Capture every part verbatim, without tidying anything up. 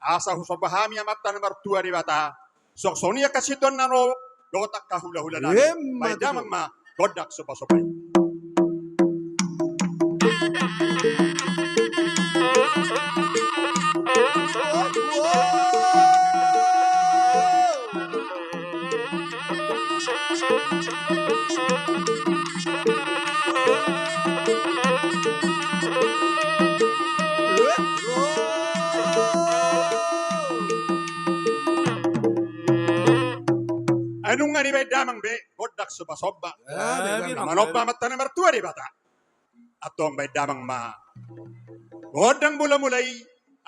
asa husomba hami Amanta na martua Debata. Songon i angka situan na ro dohot angka hulahula nami. Emma tutu. Baen damang ma gondang sombasomba i. Ai nunga dibaen damang be gondang sombasomba. Amin. Na manomba Amanta na martua Debata. Antong baen damang ma gondang mulamula i,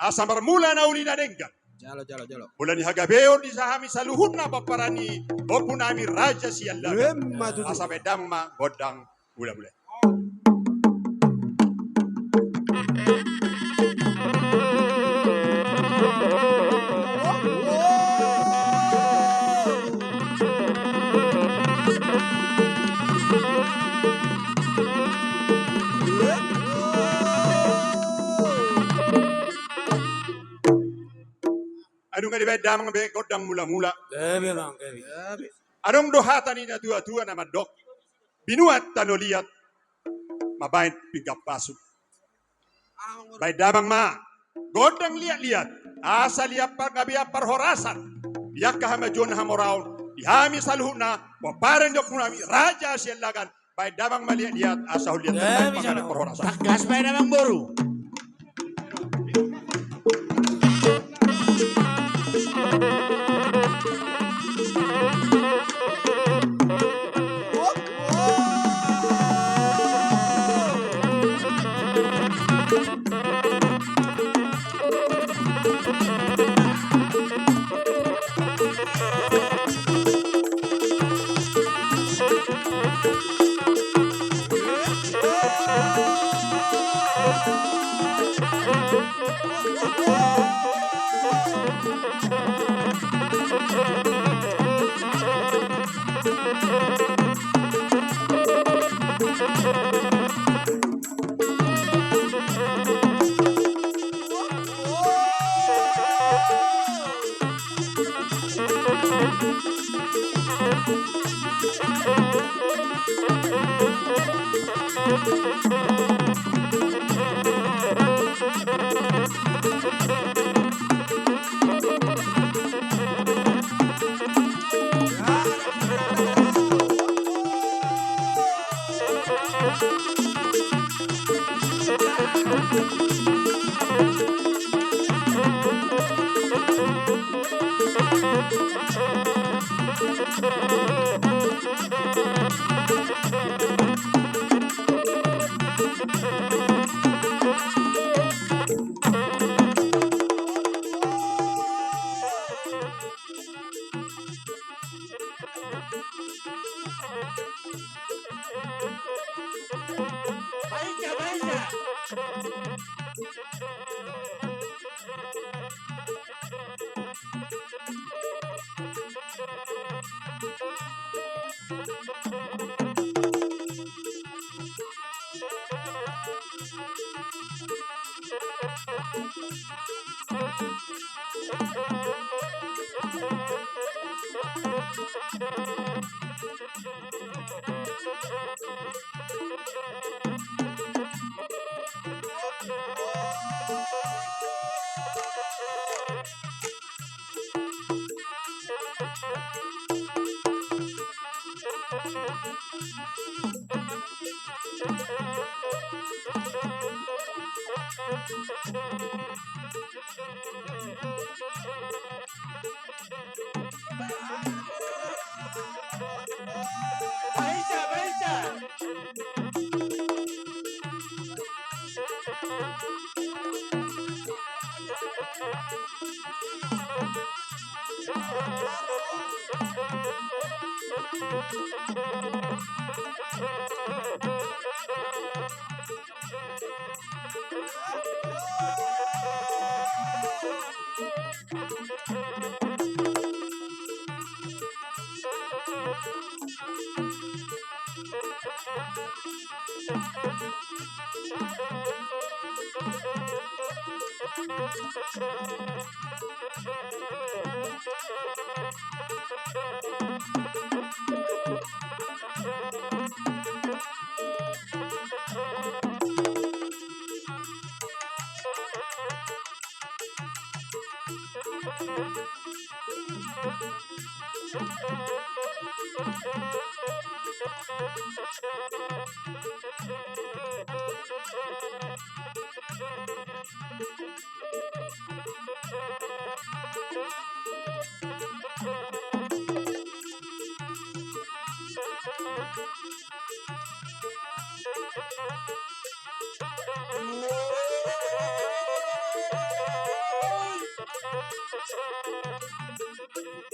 asa marmula na uli na denggan. Jalo, jalo, jalo. Mula ni hagabeon di hami saluhutna pomparan ni ompu nami Raja Siallagan. Emma tutu. Asa baen damang ma gondang mulamula i. Adong dibaen damang be gondang mulamula. Gabe, Bang, gabe. Adong do hata ni natuatua na mandok: Binuat tano liat, mambaen pinggan pasu. Baen damang ma gondang liatliat, asa liat panggabean parhorasan di angka hamajuon hamoraon di hami saluhutna pomparan ni ompu nami Raja Siallagan. Baen damang ma liatliat, asa huliat panggabean parhorasan. Tangkas baen damang boru.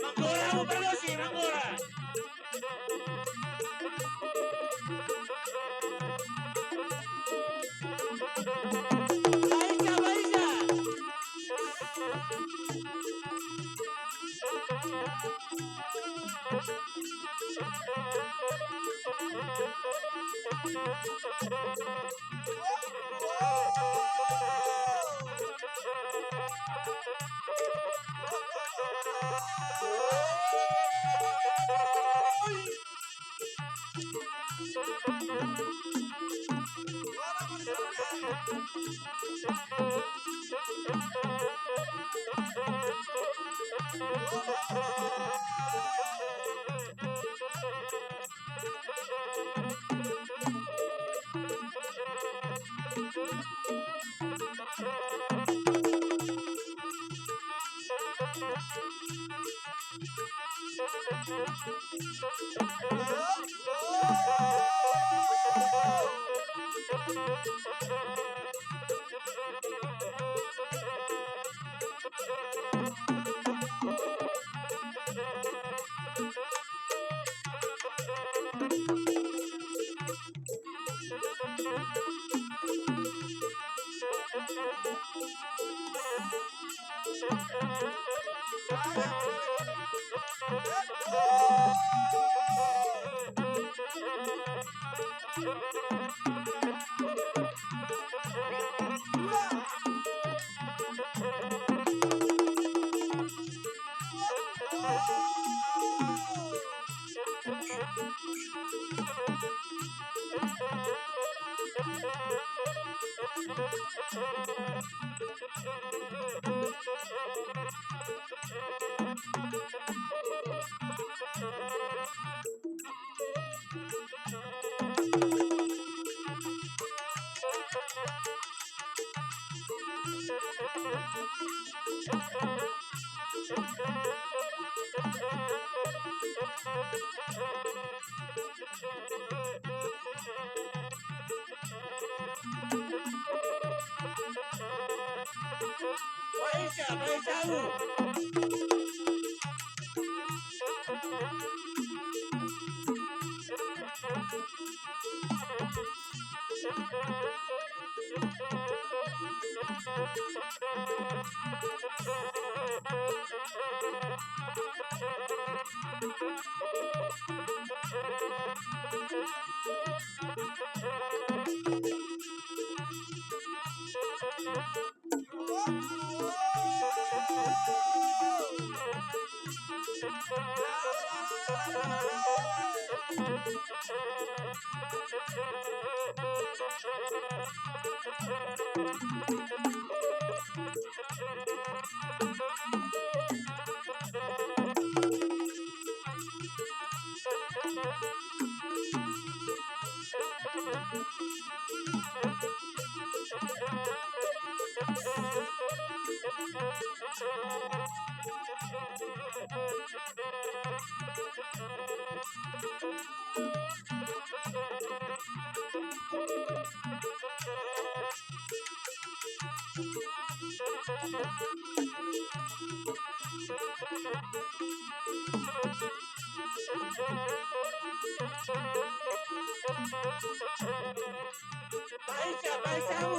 Manggora, Manggora. Baisa, baisa.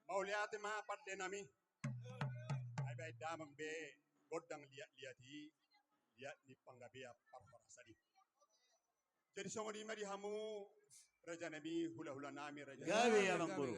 Mauliate ma pande nami. Ai baen damang be gondang liat-liat i, liat ni panggabean parhorasan i. Jadi songon i ma di hamu raja nami, hula-hula nami, raja nami. Gabe, amang boru.